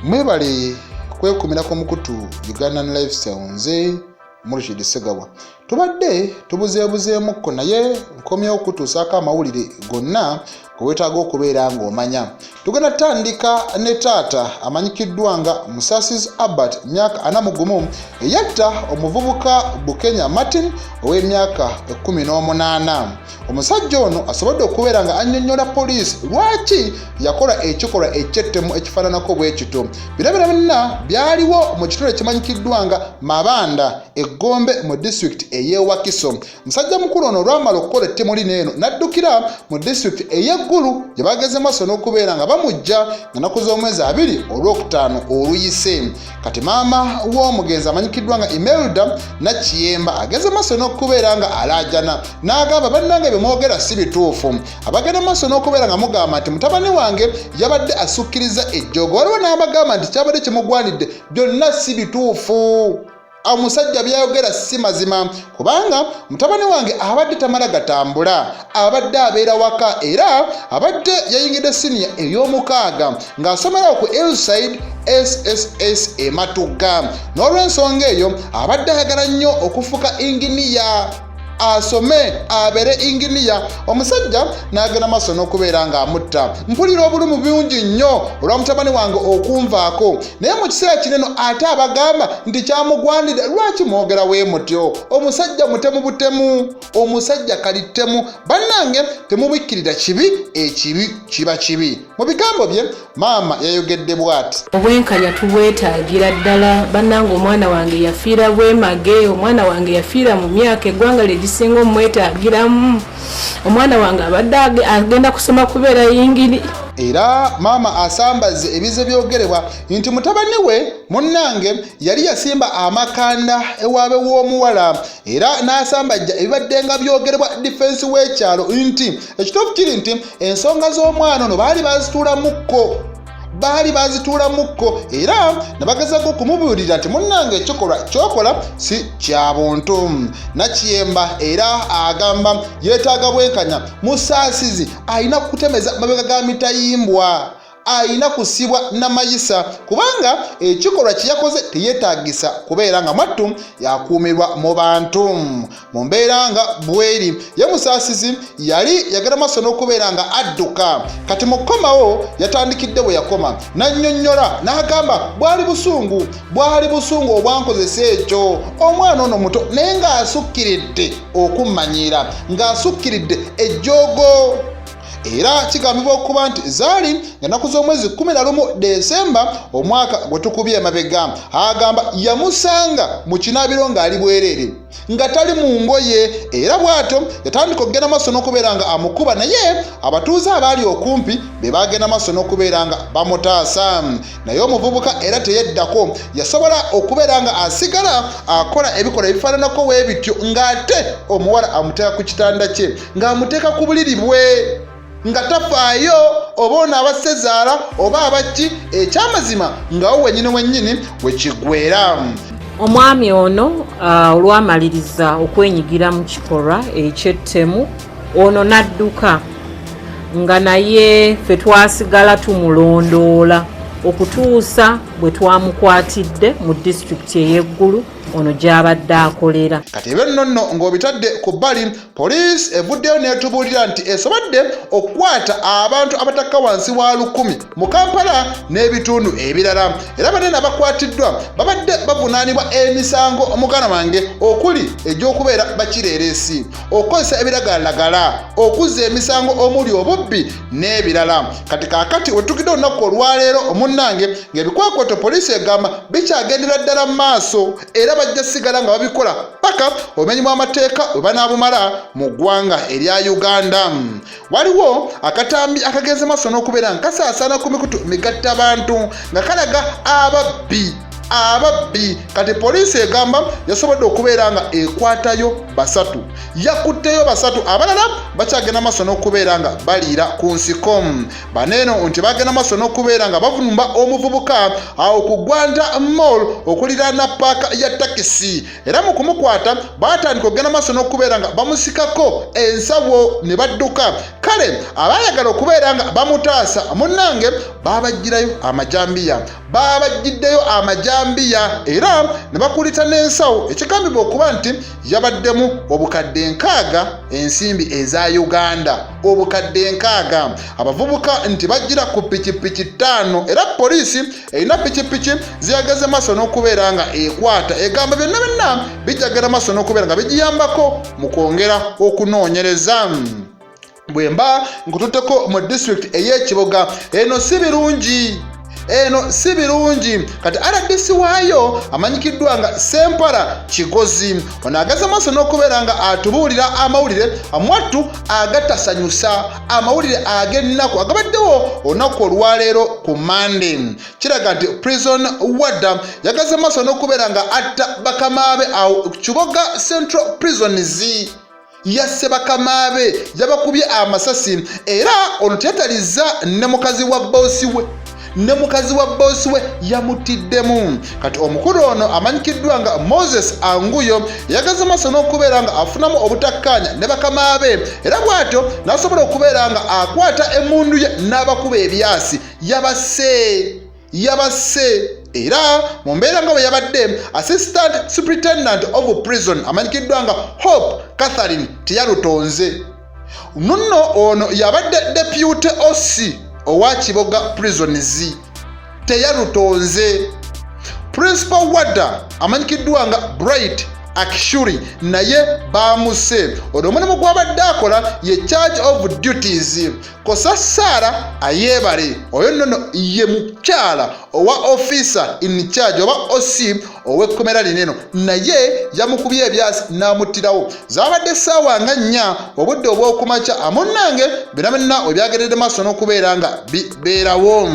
Mwebale kwekumira ku mukutu Ugandan Lifestyle. Nze Murshid Segawa. Tubadde tubuzeebuzeemukko, naye nkomyewo okutuusaako amawulire gonna gewetaaga okubeera ng'omanya. Tugenda tutandika ne taata amanyikiddwa nga Musasizi Albert, myaka 41, eyatta omuvubuka Bukenya Martin ow'emyaka 18. Omusajja ono asobodde okubeera nga annyonnyola poliisi lwaki yakola ekikolwa eky'ettemu ekifaananako bwe kityo. Bino bino byonna byaliwo mu kitundu ekimanyikiddwa nga Mabanda, Eggombe, mu disitulikiti ey'e Wakiso. Musajja mukulu ono olwamala okukola ettemu lino eno n'addukira mu disitulikiti ey'e Gulu, gye bageze maaso n'okubeera nga bamujja nga z'omwezi 2 Olwokutaano oluyise. Kati maama w'omugenzi amanyikiddwa nga Imelda Nakiyemba ageze maaso n'okubeera nga alaajana n'agamba, "Bannange, bye mwogera si bituufu. Abagenda maaso n'okubeera nga mugamba nti mutabani wange yabadde asukkiriza ejjoogo, waliwo n'abagamba nti kyabadde kimugwanidde, byonna si bituufu. Omusajja byayogera si mazima, kubanga mutabani wange abadde tamala gatambula, abadde abeera waka, era abadde yayingidde siniya ey'omukaaga ng'asomerawo ku Hillside SSS e Matugga. N'olw'ensonga eyo abadde ayagala nnyo okufuuka inginiya, asome abeere inginiya. Omusajja n'agenda maaso n'okubeera ng'amutta. Mpulira obulumi bungi nnyo olwa mutabani wange okunvaako, naye mu kiseera kineno ate abagamba nti kyamugwanidde, lwaki mwogera wee mutyo? Omusajja mutemu butemu, omusajja kalittemu. Bannange, temubikkirira kibi, ekibi kiba kibi." Mu bigambo bye maama yayogedde bw'ati: Obwenkanya tubwetaagira ddala, bannange. Omwana wange yafiira bwemage, omwana wange yafiira mu myaka eggwanga lye gisinga omwetaagiramu. Omwana wange abadde agenda kusoma kubeera yingini. Era maama asambaze ebize byogerebwa nti mutabani we munnange yali yasimba amakanda ewaabe w'omuwala, era n'asambajja ebibadde nga byogerebwa defense w'ekyalo nti ekituufu kiri nti ensonga z'omwana ono baali bazituulamukko, baali bazituulamukko, era ne bagezaako okumubuulira nti munnange, ekikolwa kyokola si kya buntu. Nakiyemba era agamba yeetaaga bwenkanya. Musaasizi alina kutemeza mabega ga mitayimbwa, alina kusibwa namayisa, kubanga ekikolwa kye yakoze teyeetagisa kubeera nga mwattu yakuumirwa mu bantu mu mbeera nga bweri. Ye Musaasizi yali yagenda maaso n'okubeera nga adduka. Kati mu kukomawo yatandikidde bwe yakoma n'annyonnyola n'agamba, "Bwali busungu, bwali busungu obwankozesa ekyo. Omwana ono muto, naye ng'asukkiridde okummanyiira, ng'asukkiridde ejjoogo." Era kigambibwa okuba nti zaali ennaku z'omwezi 11 Desemba omwaka gwe tukubye emabega. Agamba yamusanga mu kinaabiro ng'ali bwereere, nga tali mu ngoye, era bw'atyo yatandika okugenda maaso n'okubeera nga amukuba, naye abatuuze abaali okumpi be bagenda maaso n'okubeera nga bamutaasa. Naye omuvubuka era teyeddako, yasobola okubeera nga asigala akola ebikolwa ebifaananako bwe bityo, ng'ate omuwala amuteeka ku kitanda kye, ng'amuteeka ku buliri bwe, nga tafaayo oba ono abasezaala oba abaki. Ekyamazima ngawo wennyini wennyini wekigwera. Omwami ono olwamaliriza okwenyigira mu kikolwa ekyettemu ono n'adduka, nga naye ffe twasigala tumulondoola okutuusa bwe twamukwatidde mu disitulikiti ey'e Gulu, ono gy'abadde akolera. Kati ebyo nno nno ng'obitadde ku bbali, poliisi evuddeyo n'etubuulira nti esobodde okukwata abantu abatakka wansi wa 1000 mu Kampala n'ebitundu ebirala, era banene abakwatiddwa babadde bavunaanibwa emisango, muganda wange, okuli egy'okubeera bakireeresi, okukozesa ebiragalalagala, okuzza emisango omuli obubbi n'ebirala. Kati kaakati wetugidde olunaku olwaleero, omunnange, ng'ebikwekweto poliisi egamba bikyagendera ddala mu maaso, era bajja sigala nga babikola paka obumenyi bw'amateeka bwe banaabumala mu ggwanga erya Uganda. Waliwo akatambi akagenze maaso n'okubeera nga kasaasaana ku mikutu migattabantu nga kalaga ababbi ababbi. Kati poliisi egamba yasobodde okubeera nga ekwatayo basatu, yakutteyo basatu, abalala bakyagenda maaso n'okubeera nga baliira ku nsiko. Baneeno nti bagenda maaso n'okubeera nga bavumba omuvubuka awo ku Gwanda Mall okuliraana paaka ya takisi, era mu kumukwata batandika okugenda maaso n'okubeera nga bamusikako ensawo ne badduka. Kale abaayagala okubeera nga bamutaasa munnange baabaggyirayo amajambiya, baabaggyiddeyo amajambiya era ne bakulita n'ensawo ekigambibwa okuba nti yabaddemu obukadde 60 ensimbi eza Uganda, obukadde 60. Abavubuka nti bajjira ku pikipiki 5 era poliisi erina pikipiki ziyageze maaso n'okubeera nga ekwata, egamba byonna byonna bijagera maaso n'okubeera nga bigiyambako mu kwongera okunoonyereza. Bwe mba nkututteko mu disitulikiti ey'Ekiboga, eno si birungi, eno si birungi. Kati RDC waayo amanyikiddwa nga Sempala Kigozi ono ageze maaso n'okubeera nga atubuulira amawulire amwattu agatasanyusa, amawulire ag'ennaku agabaddewo olunaku olwaleero ku Mande. Kiraga nti prison warder yagaze maaso n'okubeera nga atta bakamaabe awo Kiboga Central Prisons. Yasse bakamaabe, yabakubye amasasi era ono teyatalizza ne mukazi wa boosi we, ne mukazi wa boosi we yamutiddemu. Kati omukulu ono amanyikiddwa nga Moses Anguyo yagaze maaso n'okubeera nga afunamu obutakkaanya ne bakamaabe era bw'atyo n'asobola okubeera nga akwata emmundu ye n'abakuba ebyasi, yabasse, yabasse. Era mu mbeera nga bwe yabadde, assistant superintendent of prison amanyikiddwa nga Hope Catherine teyalutonze. Nunno ono yabadde deputy OC owa Kiboga Prisons, teyalutonze. Principal warder amanyikiddwa nga Bright Akishuri naye baamuse. Ono omulimu gw'abadde akola ye charge of duties. Kosa Saara Ayebare oyo nnono ye mukyala owa officer in charge oba OC ow'ekkomera lino eno naye yamukubye ebyasi n'amuttirawo. Zaabadde essaawa nga 4 obudde obw'okumakya. Amunnange byonna byonna we byageredde maaso n'okubeera nga bibeerawo.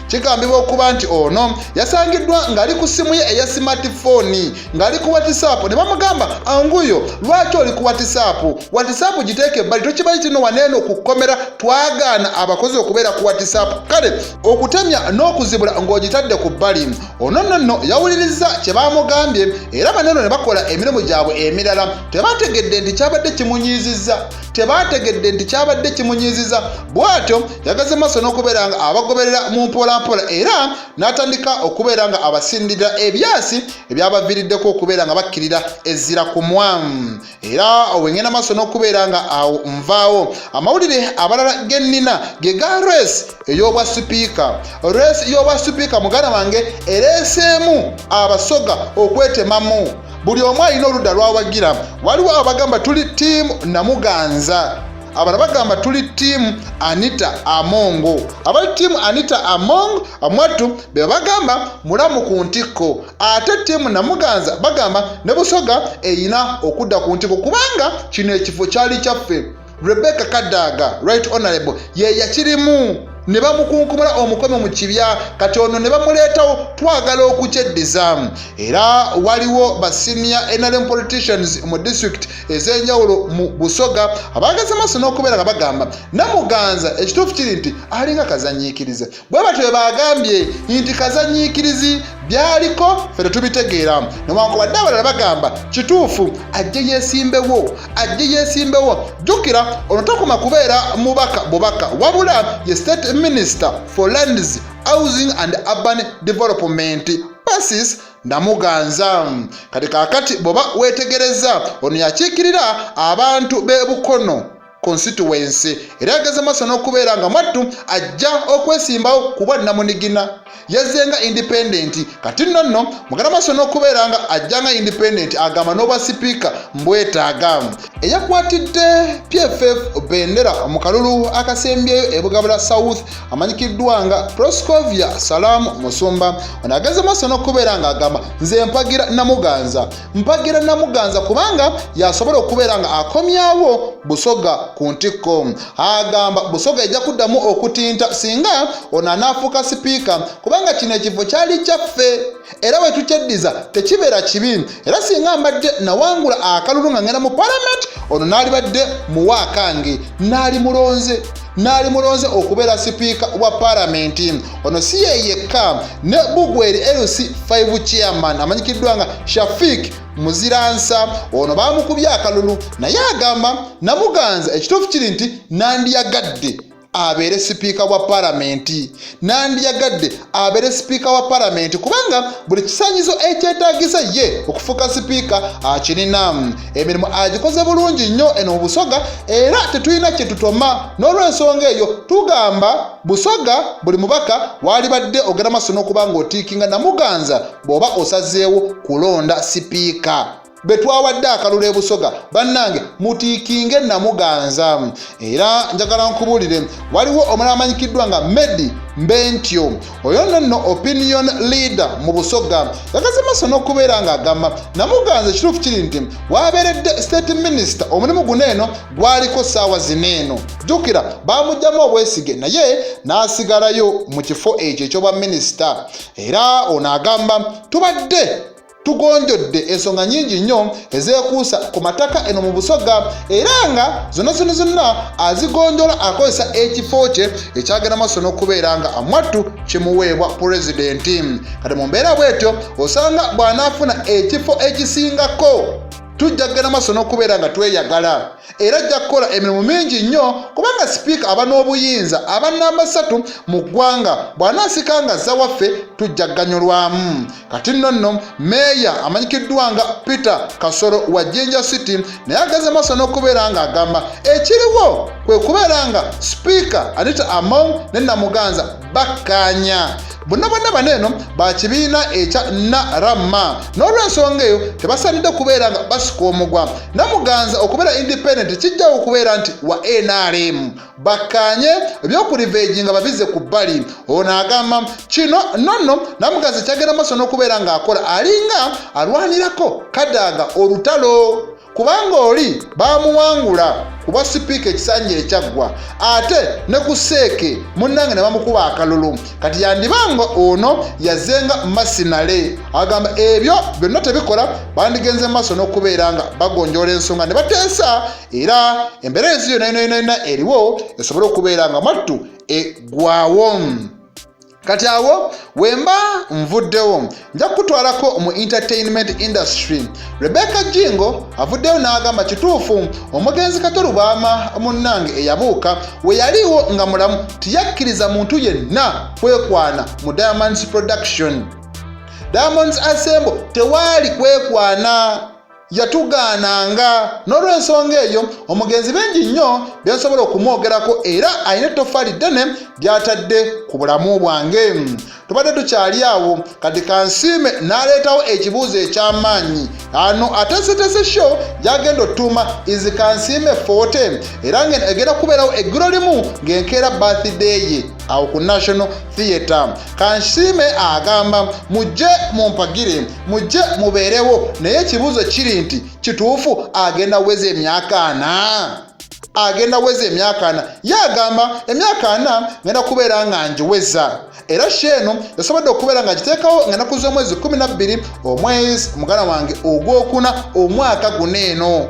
Kigambibwa okuba nti ono yasangiddwa ng'ali ku ssimu ye eya smartphone ng'ali ku WhatsApp ne bamugamba, Anguyo, lwaki oli ku WhatsApp? WhatsApp giteeke ebbali, tokimanyi kino waneeno ku kkomera twagaana abakozi okubeera ku WhatsApp. Kale okutemya n'okuzibula ng'ogitadde ku bbali. Ono nno nno yawulirizza kye baamugambye era baneeno ne bakola emirimu gyabwe emirala. Tebategedde nti kyabadde kimunyiizizza, tebategedde nti kyabadde kimunyiiziza. Bw'atyo yagaze maaso n'okubeera nga abagoberera mu mpolampola era n'atandika okubeera nga abasindira ebyasi ebyabaviiriddeko okubeera nga bakkirira ezzira ku mwamu. Era wengenda maaso n'okubeera nga awo nvaawo, amawulire abalala ge nnina ge ga race ey'obwa sipiika. Race y'obwa sipiika muganda wange ereeseemu Abasoga okwetemamu, buli omu alina oludda lwawagira. Waliwo abagamba tuli ttiimu Namuganza, abalala bagamba tuli ttiimu Anita Amongo. Abali ttiimu Anita Among mwattu be bagamba mulamu ku ntikko, ate ttiimu Namuganza bagamba ne Busoga erina okudda ku ntikko kubanga kino ekifo kyali kyaffe. Rebecca Kadaga right honorable ye yakirimu ne bamukunkumula omukono mu kibya, kati ono ne bamuleetawo twagala okukyeddiza. Era waliwo ba senior NRM politicians mu district ez'enjawulo mu Busoga abaageze maaso n'okubeera nga bagamba Namuganza ekituufu kiri nti alinga kazanyiikiriza. Bwe batyo bwe bagambye nti kazanyiikirizi byaliko ffe tetubitegeera, newankubadde abalala bagamba kituufu ajje yeesimbewo, ajje yeesimbewo. Jjukira ono takoma kubeera mubaka bubaka, wabula ye state minister for lands, housing and urban development Persis Namuganza. Kati kaakati bw'oba weetegereza ono yakiikirira abantu b'e Bukono constituency era yageze maaso n'okubeera nga mwattu ajja okwesimbawo ku bwa nnamunigina, yazze nga independent. Kati nno nno mugenda maaso n'okubeera nga ajja nga independent, agamba n'obwa sipiika mbwetaaga. Eyakwatidde PFF bendera mu kalulu akasembyeyo e Bugabula South amanyikiddwa nga Proscovia Salamu Musumba ono ageze maaso n'okubeera ng'agamba nze mpagira Namuganza, mpagira Namuganza kubanga yasobola okubeera nga akomyawo Busoga ku ntikko. Agamba Busoga ejja kuddamu okutinta singa ono anaafuuka sipiika kubanga kino ekifo kyali kyaffe era bwe tukyeddiza tekibeera kibi, era singa mbadde nawangula akalulu nga ngenda mu palamenti ono naalibadde muwa akange, naali mulonze, naali mulonze okubeera sipiika wa palamenti. Ono si ye yekka, ne Bugweri LC 5 chairman amanyikiddwa nga Shafik Muziransa ono baamukubye akalulu, naye agamba Namuganza ekituufu kiri nti nandiyagadde abeere sipiika wa palamenti, nandiyagadde abeere sipiika wa palamenti kubanga buli kisanyizo ekyetaagisa ye okufuuka sipiika akirina. Emirimu agikoze bulungi nnyo eno mu Busoga era tetulina kye tutoma. N'olwensonga eyo tugamba Busoga buli mubaka waalibadde ogenda maaso n'okuba ng'otiikinga Namuganza bw'oba osazeewo kulonda sipiika. Be twawadde akalulu e Busoga, bannange mutiikinge Namuganza. Era njagala nkubuulire, waliwo omulala amanyikiddwa nga Medi Mbentyo, oyo nno nno opinion leader mu Busoga, yagaze maaso n'okubeera ng'agamba Namuganza ekituufu kiri nti waabeeredde state minister, omulimu guno eno gwaliko ssaawa zino eno. Jjukira baamugyamu obwesige naye n'asigalayo mu kifo ekyo eky'obwa minisita. Era ono agamba tubadde tugonjodde ensonga nyingi nnyo ezeekuusa ku mataka eno mu Busoga, era nga zonna zonna zonna azigonjola akozesa ekifo kye ekyagenda maaso n'okubeera nga amwattu kimuweebwa pulezidenti. Kati mu mbeera bwetyo osanga bw'anaafuna ekifo ekisingako tujja kugenda maaso n'okubeera nga tweyagala, era ajja kukola emirimu mingi nnyo kubanga sipiika aba n'obuyinza aba namba 3 mu ggwanga, bw'anaasika nga azza waffe tujja kuganyulwamu. Kati nno nno meeya amanyikiddwa nga Peter Kasolo wa Jinja City naye ageze maaso n'okubeera ng'agamba ekiriwo kwe kubeera nga sipiika Anita Among ne Namuganza bakkaanya. Bonna bonna bano eno ba kibiina ekya Narama, n'olwensonga eyo tebasaanidde kubeera nga basika omugwa. Namuganza okubeera independent kijjawo okubeera nti wa NRM, bakkaanye ebyokulivegi nga babize ku bbali. Ono agamba kino nonno Namuganza kyagenda maaso n'okubeera ng'akola alinga alwanirako Kadaaga olutalo, kubanga oli baamuwangula ku bwa sipiika ekisanja ekyaggwa, ate ne ku seeke munnange ne bamukuba akalulu. Kati yandibanga ono yazenga masinale, agamba ebyo byonna tebikola, bandigenze maaso n'okubeera nga bagonjoola ensonga ne bateesa, era embeera ensi yonna yonna yonna yonna eriwo esobole okubeera nga mwattu eggwawo. Kati awo wemba nvuddewo nja kukutwalako mu entertainment industry. Rebecca Jingo avuddeyo n'agamba kituufu omugenzi Kato Lubwama munnange eyabuuka we yaliwo nga mulamu tiyakkiriza muntu yenna kwekwana mu Diamonds Production, Diamonds Assemble, tewaali kwekwana, yatugaananga. N'olwensonga eyo omugenzi bingi nnyo byensobola okumwogerako, era alina ettoffaali ddene ly'atadde ku bulamu bwange. Tubadde tukyali awo, kati Kansiime n'aleetawo ekibuuzo eky'amaanyi. Ano ateeseteese show gy'agenda otuuma Is Kansiime 40, era ng'eno egenda kubeerawo eggulo limu ng'enkeera birthday ye awo ku National Theatre. Kansiime agamba mujje mumpagire, mujje mubeerewo, naye ekibuuzo kiri nti kituufu agenda weza emyaka 40? Agenda weza emyaka 40. Ye agamba emyaka 40 ngenda kubeera nga ngiweza, era show eno yasobodde okubeera nga giteekawo nga ennaku z'omwezi 12 omwezi muganda wange ogwokuna omwaka guno eno.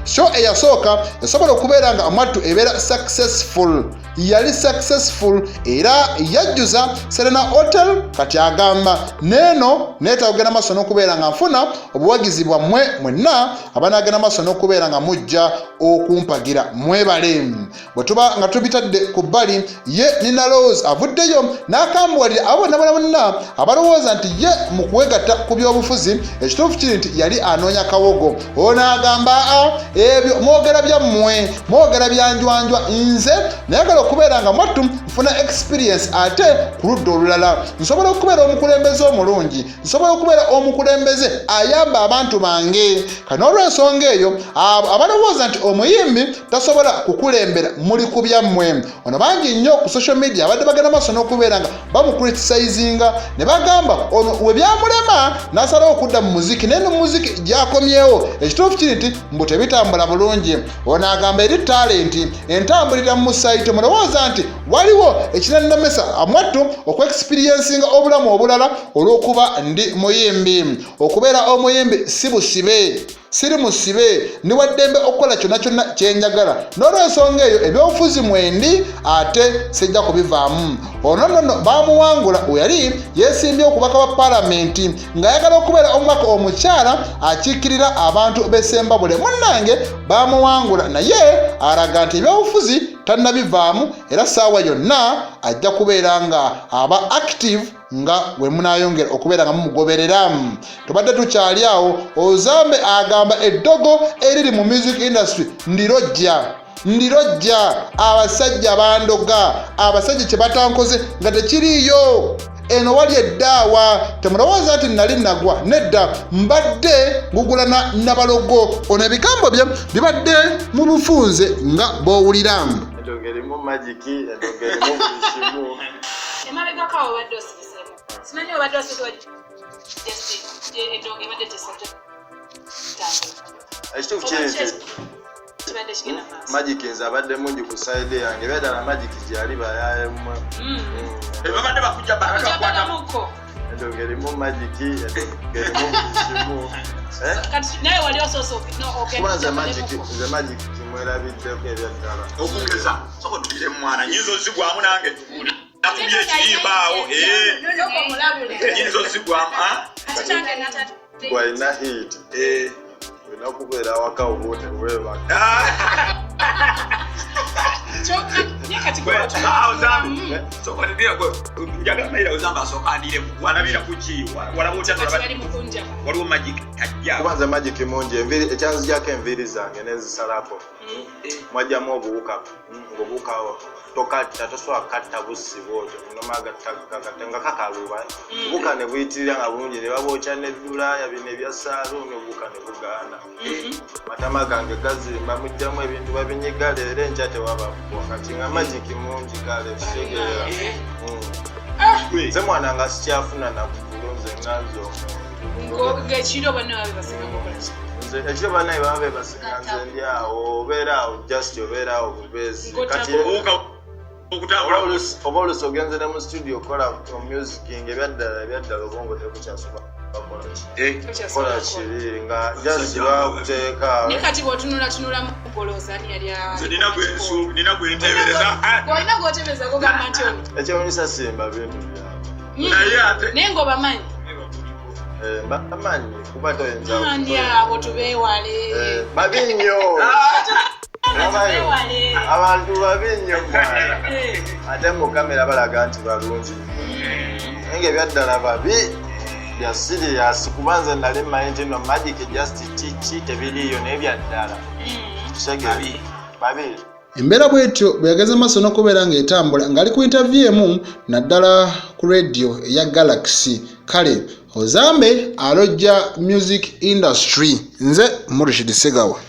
Show eyasooka yasobola okubeera nga mwattu ebeera successful, yali successful era yajjuza Serena Hotel. Kati agamba neeno neetaaga kugenda maaso n'okubeera nga nfuna obuwagizi bwammwe mwenna abanaagenda maaso n'okubeera nga mujja okumpagira, mwebale. Bwe tuba nga tubitadde ku bbali, ye Nina Rose avuddeyo n'akambuwalira abo bonna bonna bonna abalowooza nti ye mu kwegatta ku byobufuzi ekituufu kiri nti yali anoonya kawogo. Ono agamba a ebyo mwogera byammwe, mwogera byanjwanjwa, nze nayagala okubeera nga mwattu nfuna experience, ate ku ludda olulala nsobola okubeera omukulembeze omulungi, nsobola okubeera omukulembeze ayamba abantu bange. Kati n'olwensonga eyo abo abalowooza nti omuyimbi tasobola kukulembera muli ku byammwe. Ono bangi nnyo ku social media abadde bagenda maaso n'okubeera nga bamucriticizinga ne bagamba ono we byamulema n'asalawo okudda mu muziki, naye ne mu muziki gyakomyewo ekituufu kiri nti mbu tebitambula bulungi. Ono agamba eri talenti entambulira mu musaayi, temulowooza nti waliwo Waliwo ekinannemesa mwattu okuexperiencinga obulamu obulala olw'okuba ndi muyimbi. Okubeera omuyimbi si busibe. Siri musibe, ndi wa ddembe okukola kyonna kyonna kye njagala. N'olwensonga eyo ebyobufuzi mwendi ate sijja kubivaamu. Ono nno nno baamuwangula we yali yeesimbye okubaka bwa palamenti ng'ayagala okubeera omubaka omukyala akiikirira abantu b'e Ssembabule. Munnange baamuwangula naye alaga nti ebyobufuzi tannabivaamu era ssaawa yonna ajja kubeera nga aba active nga we munaayongera okubeera nga mumugoberera. Tubadde tukyali awo, Ozambe agamba eddogo eriri mu music industry ndirojja ndirojja, abasajja bandoga, abasajja kye batankoze nga tekiriiyo. Eno wali eddaawa, temulowooza nti nali nagwa, nedda, mbadde ngugulana nabalogo. Ono ebigambo bye bibadde mu bufunze nga bw'owulira. Endongo erimu magiki, endongo erimu buli kimu. Emabegako awo obadde osibiseemu, simanyi obadde osibise just endongo ebadde tesatambula. Ekituufu kiri nti kibadde kigenda maaso. Magiki nze abadde mungi ku sayidi yange, ebyaddala magiki gyali bayayemwe. Babadde bakujja bakakwatamuko. Endongo erimu magiki, endongo erimu buli kimu. Eh? Kati naye wali osoose Kuba nze magiki, nze magiki kimwerabiddeko ebyaddala. Okugeza soka otulire mwana nyinza ozigwamu nange nakubye ekiyimba awo nyinza ozigwamu. Gwalina hit olina kubeera awaka oba tewebaka. Njagala mayira ozamba asooka andiremu walabira kuki walaba otya waliwo magic ajja. Kuba nze magiki mungi, enviiri ekyanzijako enviiri zange nenzisalako mwajjamu obuwuka ng'obuwuka tokatta tosobola kukatta bussi bwotyo nomagata nga kakaluba obuwuka ne buyitirira nga bungi ne babwokya neddulaaya bino ebya saaluuni obuwuka ne bugaana. Matama gange gazimba mujjamu ebintu babinyiga leero enkya tewaba bbwa kati nga magiki mungi kale kitegeera. Nze mwana nga sikyafuna nakugulu nze nganze omuntu. Ng'ekiro banne babe basinga kukola ki? Nze ekiro bannaye baba bebasinga nze ndi awo obeera awo just obeera awo bubeezi kati obuwuka okutambula. Oba oluusi ogenze ne mu studio okukola music nga ebyaddala ebyaddala obwongo tebukyasobola kola kiri nga just bakuteeka. Naye kati bw'otunulatunula mu golooza ani yali Nze nina nina gwentebereza. Olina gwotebereza gogamba nti ono. Ekyewunyisa simba bintu byabwe. Naye ate Naye ng'obamanyi. Bamanyi kuba toyinza Ani abo tubeewale. Babi nnyo. Tubeewale. Abantu babi nnyo mwana ate mu kamera balaga nti balungi naye nga ebyaddala babi bya serious kuba nze nali mmanyi nti no magic just kiki tebiriiyo naye byaddala kitegeere babi. Embeera bwetyo bwe yageze maaso n'okubeera ng'etambula ng'ali ku interview emu naddala ku radio eya Galaxy. Kale Ozambe alojja music industry. Nze Murshid Segawa.